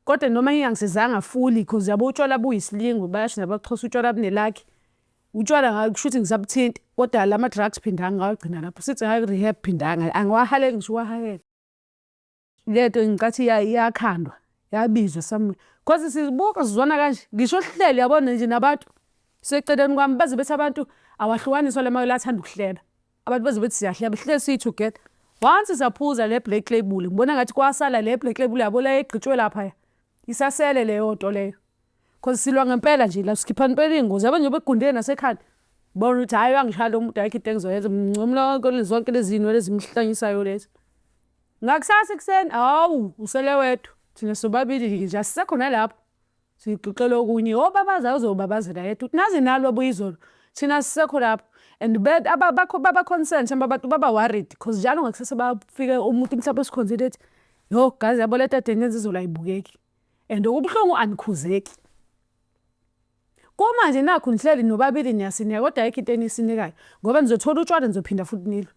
A: kodwa noma ingangisizanga fully cause yabo utshwala buyisilingo bayasho nabaXhosa utshwala bune-luck. Utshwala kushuthi ngisabuthinta kodwa lama-drugs phindanga ngawagcina lapho. Since ngaya ku-rehab phindanga angiwahaleli ngisho ukuwahalela. Lento ngicathi iyakhandwa yabizwa somewhere cause sibuka sizwana kanje ngisho sihleli yabona nje nabantu seceleni kwami baze bethi abantu awahlukaniswa la mawele athanda ukuhleba. Abantu baze bethi siyahleba sihleli siyi-together. Once saphuza le black label ngibona ngathi kwasala le black label yabo le egqitshwe laphaya. Isasele leyo nto leyo. Cause silwa ngempela nje la sikhipha impela iy'ngozi yabo njengoba egundile nasekhanda. Bona ukuthi hhayi uyangishaya lo muntu ayikho into engizoyenza mncomula zonke lezi zinwele ezimhlanyisayo lezi. Ngakusasa ekuseni hawu usele wedwa thina sobabili nje asisekho nalapho. Siyixoxela okunye obabaza uzobabazela yedwa ukuthi naze nalwa bo izolo thina asisekho lapho and baba concerned mhlawumbe abantu baba worried cause njalo ngakusasa bafike umuntu mhlawumbe esikhonzile ethi yo guys yabo le nto ade niyenza izolo ayibukeki and okubuhlungu anikhuzeki. Kumanje nakhu nihleli nobabili niyasineka kodwa ayikho into enisinekayo ngoba nizothola utshwala nizophinda futhi nilwe.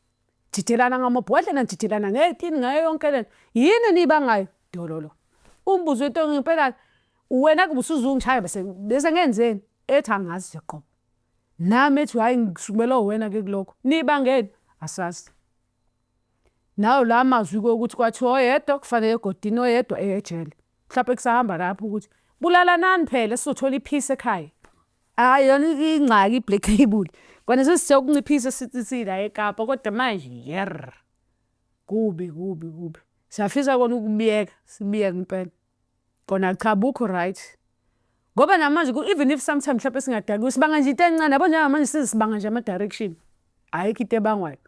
A: Didelana ngamabhodlela nididelana ngey'tini ngayo yonke lento. Yini eniyibangayo? Dololo. Umbuzo into ngempela wena kube usuzungishaya bese bese ngenzeni? Ethi angazi nje qobo. Nami ethi hhayi ngisukumela uwena-ke kulokho. Nibangeni? Asazi. Nawo la mazwi-ke okuthi kwathiwa oyedwa kufanele egodini oyedwa eye ejele. Mhlawumpe kusahamba lapho ukuthi bulalanani phela sizothola i-peace ekhaya. Hhayi yona ingxaki i-black label. Kona sesithe ukunciphisa sithi sila eKapa kodwa manje yerr kubi kubi kubi. Siyafisa kona ukubiyeka sibiyeke impela. Kona cha abukho right. Ngoba namanje even if sometimes mhlawumpe singadakiwe sibanga nje into encane yabo njengamanje sesibanga nje ama-direction. Ayikho into ebangwayo.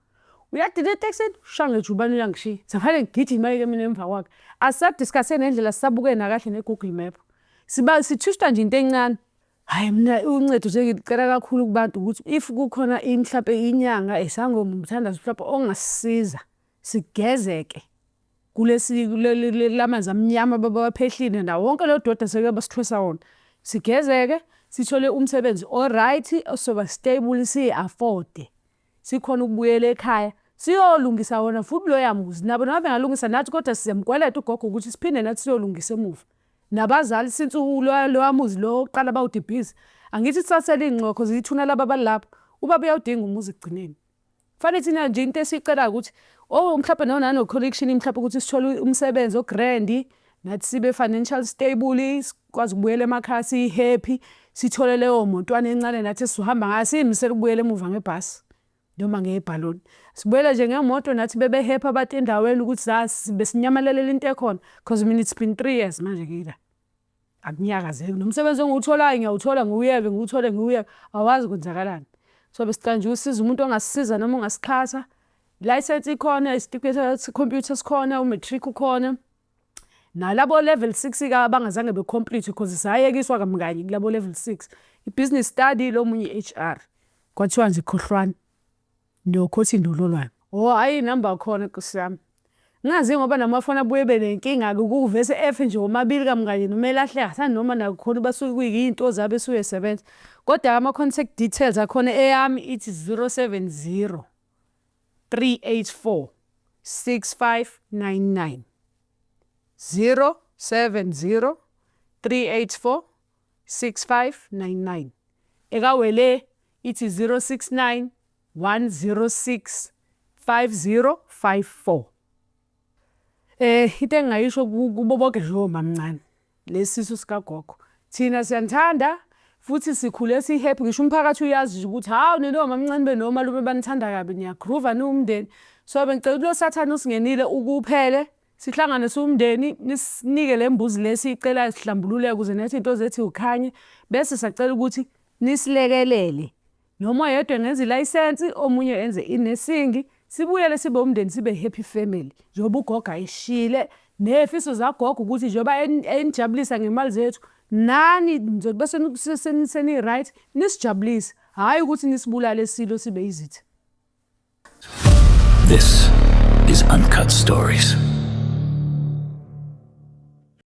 A: Uyadila etekisini ushaya ngejubane uyangishiya. Sekufanele ngigijime-ke mina emva kwakhe. Asisa-discuss-e nendlela sisabuke nakahle ne-Google Map. Siba sithwistwa nje into encane. Hhayi mina uncedo nje ngikucela kakhulu kubantu ukuthi if kukhona mhlampe inyanga, isangoma, umthandazo mhlampe ongasisiza sigezeke kulesi kulamanzi amnyama ababawaphehlile nawo wonke lo doti aseke basithwesa wona. Sigezeke sithole umsebenzi o-right osoba stable siyi-afford-e. Sikhone ukubuyela ekhaya siyolungisa wona futhi loya muzi. Nabo noma bengalungisa nathi kodwa siyamkweleta ugogo ukuthi siphinde nathi siyolungisa emuva. Nabazali since loya muzi lo wokuqala bawudibhiza, angithi kusasele iy'nxiwa cause ithuna labo abalilapho. Ubaba uyawudinga umuzi ekugcineni. Kufanele thina nje into esiyicelayo ukuthi oh mhlawumpe nano-connection mhlawumpe ukuthi sithole umsebenzi o-grand nathi sibe financial stable sikwazi ukubuyela emakhaya siyi-happy sithole leyo motwana encane nathi esizohamba ngayo siyimisele ukubuyela emuva ngebhasi noma ngebhaloni. Sibuyele nje ngemoto nathi bebe-happy abantu endaweni ukuthi besinyamalalela into ekhona cause mina it's been 3 years manje ngila. Akunyakazeki nomsebenzi engiwutholayo ngiyawuthola ngiwuyeke ngiwuthole ngiwuyeke awazi kwenzakalani. So besicela nje usizo umuntu ongasisiza noma ongasixhasa. Ilayisensi ikhona, isitifiketi sekhompyutha sikhona, u-matric ukhona. Nalabo level 6-ke abangazange be-complete cause sayekiswa kanye kulabo level 6. I-business study lo munye i-H_R. Kwathiwa nje khohlwani niyokhotha indololwane. Oh hhayi inamba khona Nkosi yami. Ngingazi ngoba namafoni abuye ebe nenkinga-ke kuvese efe nje womabili kanye noma elahleka asazi noma nakhona basuke kuyiy'nto zabo esuke esebenza. Kodwa ama-contact details akhona eyami ithi 070 384 6599. 070 384 6599. Ekawele ithi 069 106 5054. Into engingayisho kubo bonke nje omamncane, lesisu sikagogo. Thina siyanithanda futhi sikhule si-happy, ngisho umphakathi uyazi nje ukuthi hawu, nina omamncane benomalume banithanda kabi, niya-groove-a niwumndeni. So bengicela ukuthi lo sathane usingenile ukuphele, sihlangane siwumndeni, nisinike le mbuzi le esiyicelayo, sihlambululeke ukuze nathi iy'nto zethu y'khanye. Bese siyacela ukuthi nisilekelele. Noma oyedwa engenza ilayisensi, omunye enze i-nursing, sibuyele sibe umndeni, sibe happy family. Njengoba ugogo ayishiyile, ney'fiso zagogo ukuthi njengoba enijabulisa ngemali zethu, nani nizothi bese seni-right, nisijabulise. Hhayi ukuthi nisibulale silo sibe yizitha.
B: This is Uncut Stories.